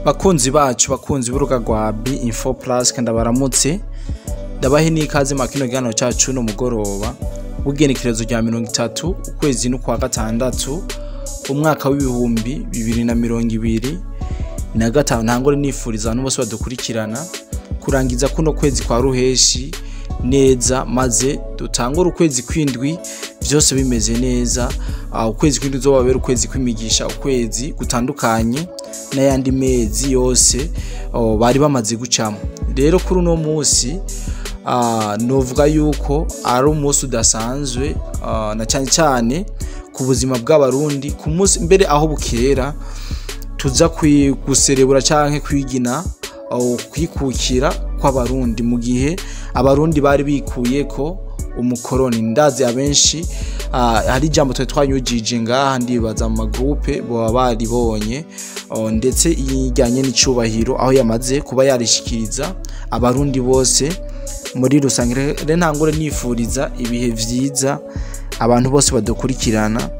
Bakunzi bacu, bakunzi b'urubuga rwa B Info Plus, kandi baramutse, ndabahe n'ikaze mu kino kiganiro cacu no mugoroba w'igenekerezo rya 30 ukwezi n'ukwa gatandatu umwaka w'2025. Ntangore nifuriza abantu bose badukurikirana kurangiza kuno kwezi kwa ruheshi neza, maze dutangure ukwezi kwindwi vyose bimeze neza. Ukwezi kwindwi uzobabera ukwezi kwimigisha, ukwezi gutandukanye n'ayandi mezi yose bari bamaze gucamo. Rero kuri uno munsi novuga yuko ari umunsi udasanzwe, na cyane cyane ku buzima bw'Abarundi. Ku munsi mbere aho bukera tuza guserebura canke kwigina kwikukira kw'Abarundi, mu gihe Abarundi bari bikuye ko umukoroni. Ndazi abenshi hari ijambo twari twanyujije ngaha, ndibaza mu magroupe boba baribonye, ndetse ijyanye n'icubahiro aho yamaze kuba yarishikiriza Abarundi bose muri rusange. Rero ntangure nifuriza ibihe vyiza abantu bose badukurikirana.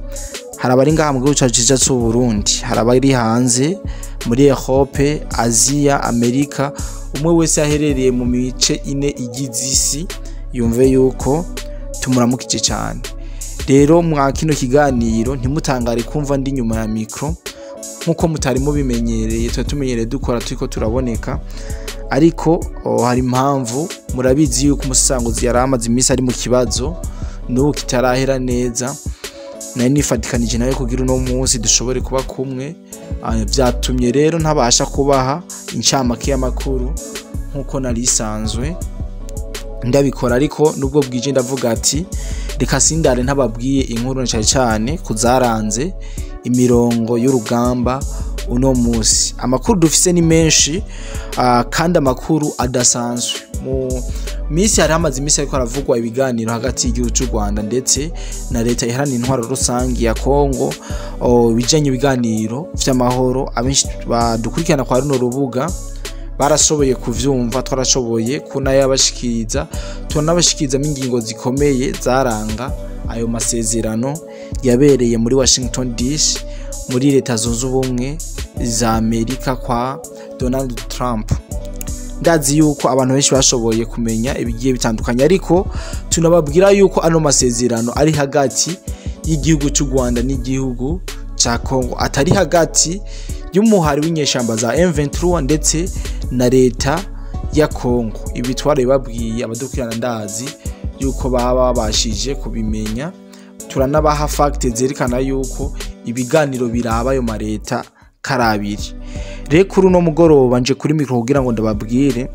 Hari abari ngaha mu gihugu cacu ciza c'u Burundi, hari abari hanze muri Europe, Aziya, Amerika. Umwe wese aherereye mu mice ine igize isi yumve yuko tumuramukije cyane. Rero mwa kino kiganiro ntimutangare kumva ndi nyuma ya micro nkuko mutari mubimenyereye. Tuba tumenyereye dukora turiko turaboneka, ariko hari impamvu. Murabizi yuko umusanguzi yari amaze iminsi ari mu kibazo n'ubu kitarahera neza. Nari nifatikanije nawe kugira uno munsi dushobore kuba kumwe. Vyatumye rero ntabasha kubaha incamake y'amakuru nkuko nari isanzwe ndabikora, ariko nubwo bwije ndavuga ati reka sindare ntababwiye inkuru na cyane cyane kuzaranze imirongo y'urugamba uno munsi. Amakuru dufise ni menshi, kandi amakuru adasanzwe. Mu minsi hari hamaze iminsi ariko haravugwa ibiganiro hagati y'igihugu cy'u Rwanda ndetse na leta iharanira intwaro rusange ya Kongo, bijanye ibiganiro vy'amahoro. Abenshi badukurikirana kwa runo rubuga barashoboye kuvyumva, twarashoboye kunayabashikiriza, turanabashikirizamo ingingo zikomeye zaranga ayo masezerano yabereye muri Washington DC muri Leta Zunze Ubumwe za Amerika kwa Donald Trump. Ndazi yuko abantu benshi bashoboye kumenya ibigiye bitandukanye, ariko tunababwira yuko ano masezerano ari hagati y'igihugu cy'u Rwanda n'igihugu ca Kongo, atari hagati y'umuhari w'inyeshamba za M23 ndetse na leta ya Kongo. Ibi twarabibabwiye, abadukurikirana ndazi yuko baba babashije kubimenya. Turanabaha fact zerekana yuko ibiganiro biraba ayo mareta karabiri. Rero kuri uno mugoroba nje kuri micro kugira ngo ndababwire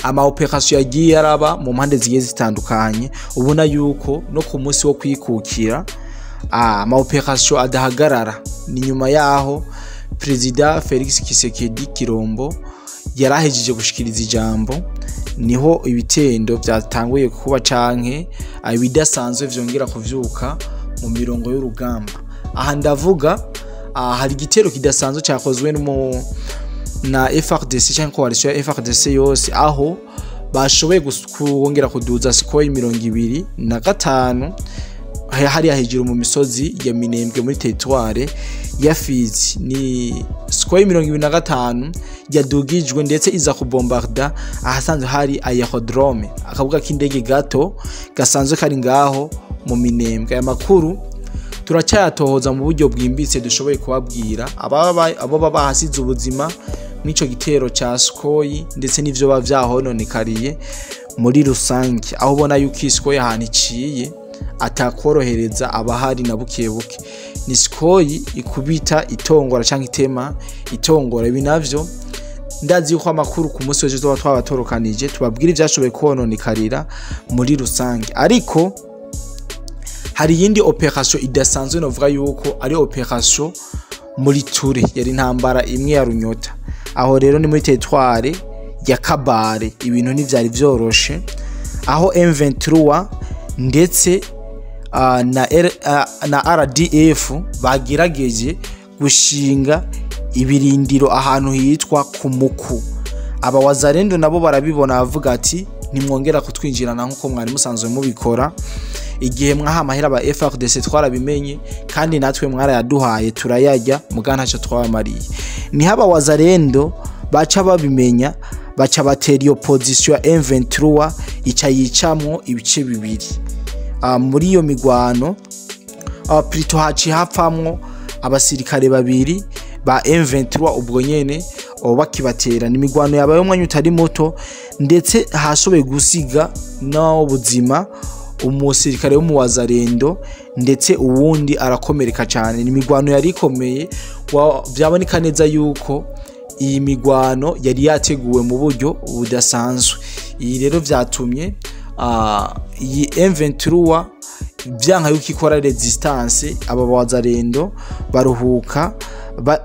ama operation yagiye araba mu mpande zigiye zitandukanye. Ubona yuko no ku munsi wo kwikukira ama operation adahagarara. Ni nyuma yaho Perezida Felix Tshisekedi Kirombo yarahejeje gushikiriza ijambo, niho ibitendo byatanguye kuba canke ibidasanzwe vyongera kuvyuka mu mirongo y'urugamba. Aha ndavuga hari igitero kidasanzwe cyakozwe na FARDC cyangwa coalition ya FARDC yose, aho bashoboye kongera kuduza Sukhoi 25 hariya hejuru mu misozi ya Minembwe muri territoire ya Fizi. Ni Sukhoi 25 yadugijwe ndetse iza kubombarda ahasanzwe hari aerodrome, akabuga k'indege gato gasanzwe kari ngaho mu Minembwe. Aya makuru turacyayatohoza mu buryo bwimbitse, dushoboye kubabwira abo baba bahasize ubuzima mw'ico gitero ca Sukhoi ndetse n'ivyo baba vyahononekariye muri rusange, aho ubona yuko iyi Sukhoi ahantu iciye atakorohereza abahari na bukebuke. Ni Sukhoi ikubita itongora canke itema itongora. Ibi navyo ndazi yuko amakuru ku munsi w'ejo tuba twabatorokanije, tubabwira ivyashoboye kononekarira muri rusange. Ariko hari iyindi operation idasanzwe, novuga yuko ari operation muri Ture, yari intambara imwe ya Runyota. Aho rero ni muri territoire ya Kabare, ibintu ntivyari vyoroshe, aho M23 ndetse na RDF bagerageje gushinga ibirindiro ahantu hitwa Kumuku. Aba wazalendo nabo barabibona, bavuga ati ntimwongera kutwinjirana nkuko mwari musanzwe mubikora. Igihe mwaha amahera aba FARDC twarabimenye, kandi natwe mwarayaduhaye turayarya, muga ntacyo twabamariye. Niho aba Wazalendo baca babimenya, baca batera iyo position ya M23, ica yicamwo ibice bibiri. Muri iyo migwano plutôt haci hapfamwo abasirikare babiri ba M23 ubwo nyene bakibatera. Ni imigwano yabaye umwanya utari muto, ndetse hashoboye gusiga n'ubuzima umusirikare w'umuwazarendo, ndetse uwundi arakomereka cyane. Ni imigwano yari ikomeye, vyaboneka neza yuko iyi migwano yari yateguwe mu buryo budasanzwe. Iyi rero vyatumye iyi M23 vyanka yuko ikora resistance, aba wazarendo baruhuka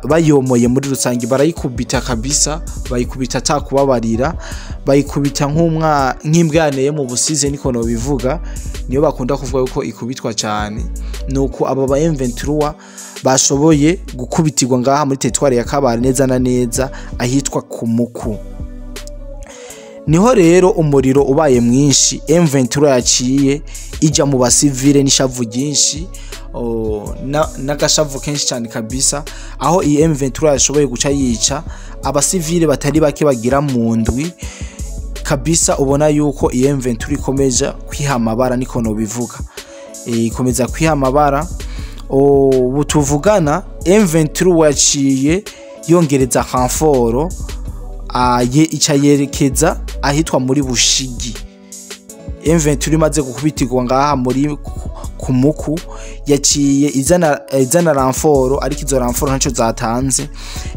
bayomoye muri rusange, barayikubita kabisa, bayikubita atakubabarira, bayikubita nk'imbwa yaneye mu busize, niko no bivuga, niyo bakunda kuvuga yuko ikubitwa cyane. Nuko aba ba M23 bashoboye gukubitirwa ngaha muri territoire ya Kabare, neza na neza ahitwa Kumuku. Niho rero umuriro ubaye mwinshi, M23 yaciye ija mu basivile n'ishavu ryinshi, n'agashavu kenshi cyane kabisa, aho iyi M23 yashoboye guca yica abasivile batari bake bagira mu ndwi kabisa. Ubona yuko iyi M23 ikomeje kwiha amabara, niko no bivuga, ikomeza kwiha amabara. Ubu tuvugana M23 yaciye yongereza renfort, ica yerekeza ahitwa muri Bushigi. M23 imaze gukubitirwa ngaha muri Kumuku, yaciye izana renfort, ariko izo renfort ntaco zatanze.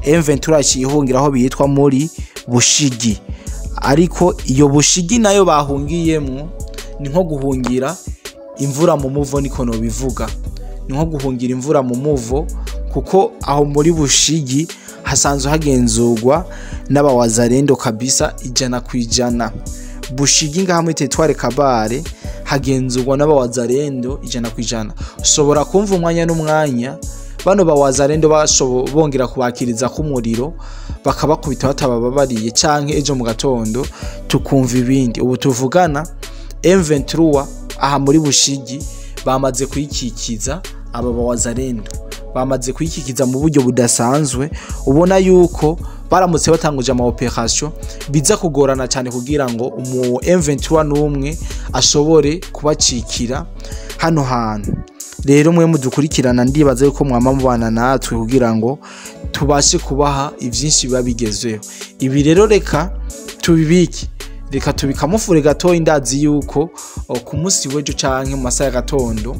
M23 yaciye ihungira aho bitwa muri Bushigi, ariko iyo Bushigi nayo bahungiyemwo ni nko guhungira imvura mu muvo, niko no bivuga, ni nko guhungira imvura mu muvo, kuko aho muri Bushigi hasanzwe hagenzurwa n'abawazarendo kabisa 100%. Bushigi ngaha muri territoire Kabare hagenzurwa n'abawazarendo 100%. Ushobora kumva umwanya n'umwanya bano bawazarendo bongera kubakiriza k'umuriro, bakabakubita batabababariye, canke ejo mu gatondo tukumva ibindi. Ubu tuvugana M23 aha muri Bushigi bamaze kuyikikiza, aba bawazarendo bamaze kuyikikiza mu buryo budasanzwe. Ubona yuko baramutse batanguje ama operation biza kugorana cyane kugira ngo umu M23 n'umwe ashobore kubacikira hano hantu. Rero mwe mudukurikirana, ndibaza yuko mwama mubana natwe kugira ngo tubashe kubaha ivyinshi biba bigezweho. Ibi rero reka tubibike, reka tubikamufure gatoya. Ndazi yuko ku munsi w'ejo canke mu masaha ya gatondo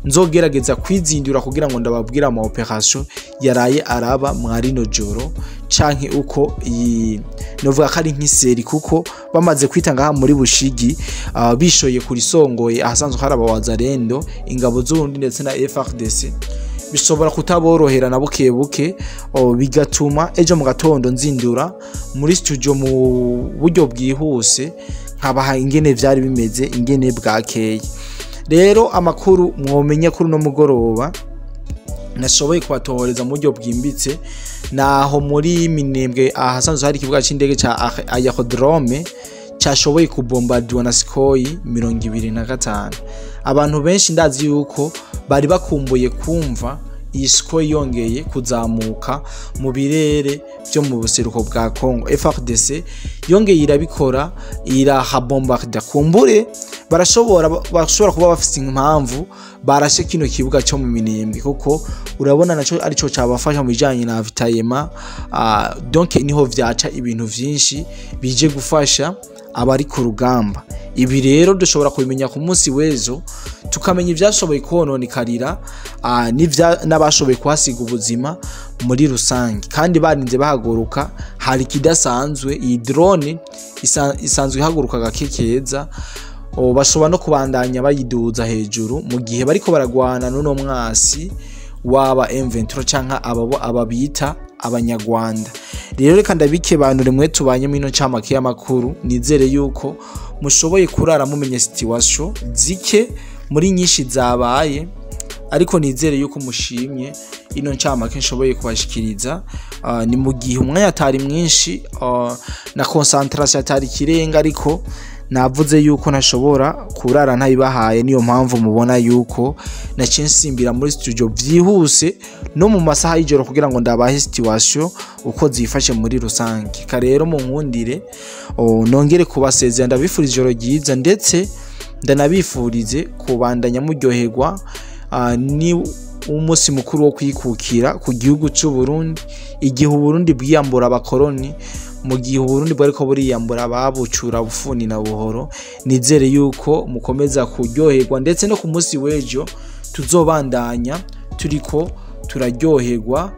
nzogerageza kwizindura kugira ngo ndababwire ama operation yaraye araba mwarino joro, canke uko iyi novuga ko ari nk'iseri, kuko bamaze kwita ngaha muri Bushigi, bishoye kuri songoye ahasanzwe hari abawazarendo, ingabo z'Uburundi ndetse na FARDC, bishobora kutaborohera na buke buke, bigatuma ejo mu gatondo nzindura muri studio mu buryo bwihuse nkabaha ingene vyari bimeze, ingene bwakeye. Rero amakuru mwomenye kuri no mugoroba nashoboye kubatohoreza mu buryo bwimbitse, naho muri Minembwe ahasanzwe hari ikibuga c'indege ca Aerodrome cashoboye kubombardwa na Sukhoi 25. Abantu benshi ndazi yuko bari bakumbuye kumva iyi Sukhoi yongeye kuzamuka mu birere byo mu buseruko bwa Congo. FARDC yongeye irabikora, irahabombarda. Kumbure bashobora kuba bafite impamvu barashe kino kibuga cyo mu Minembwe, kuko urabona naco arico cabafasha mu bijanye na ravitaillement, donc niho vyaca ibintu vyinshi bije gufasha abari ku rugamba. Ibi rero dushobora kubimenya ku munsi w'ejo, tukamenya ivyashoboye kononekarira n'abashoboye kuhasiga ubuzima muri rusange, kandi barinze bahaguruka. Hari kidasanzwe, iyi drone isanzwe ihaguruka gake keza, bashobora no kubandanya bayiduza hejuru mu gihe bariko baragwana n'uno mwasi waba M23 canke ababita abanyarwanda. Rero reka ndabikebanure mwe tubanye mino camake y'amakuru, nizere yuko mushoboye kurara mumenye situation zike muri nyinshi zabaye, ariko nizere yuko mushimye ino ncamake nshoboye kubashikiriza. Ni mu gihe umwanya atari mwinshi, na concentration atari kirenga, ariko Navuze yuko ntashobora kurara ntabibahaye, niyo mpamvu mubona yuko naciye nsimbira muri studio byihuse no mu masaha y'ijoro kugira ngo ndabahe situation uko zifashe muri rusange. Ka rero mu nkundire nongere kubasezera, ndabifuriza ijoro ryiza, ndetse ndanabifurize kubandanya muryoherwa ni umunsi mukuru wo kwikukira ku gihugu cy'u Burundi, igihe Uburundi bwiyambura abakoroni, mu gihe Uburundi bwariko buriyambura ababucura bufuni na buhoro. Nizere yuko mukomeza kuryoherwa, ndetse no ku munsi w'ejo tuzobandanya turiko turaryoherwa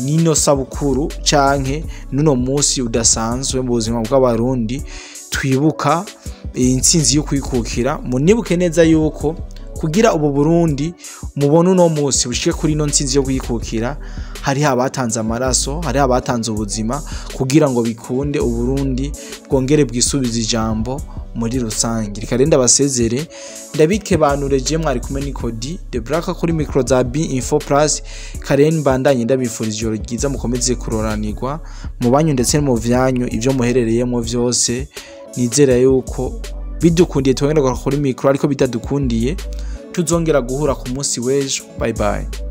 nino sabukuru canke nuno munsi udasanzwe mu buzima bw'Abarundi, twibuka intsinzi yo kwikukira. Munibuke neza yuko kugira ubu Burundi mubone uno munsi bushike kuri ino ntsinzi yo kwikukira, hariho abatanze amaraso, hariho abatanze ubuzima kugira ngo bikunde Uburundi bwongere bwisubize ijambo muri rusange. Reka rero ndabasezere, ndabikebanure. Je mwari kumwe ni Kodi de Black kuri micro za B Info Plus. Karen, mbandanye ndabifuriza ijoro ryiza, mukomeze kuroranirwa mu banyu ndetse no mu vyanyu, ivyo muherereyemo vyose. Nizera yuko bidukundiye twongera kuri micro, ariko bitadukundiye tuzongera guhura ku munsi w'ejo. Bye bye.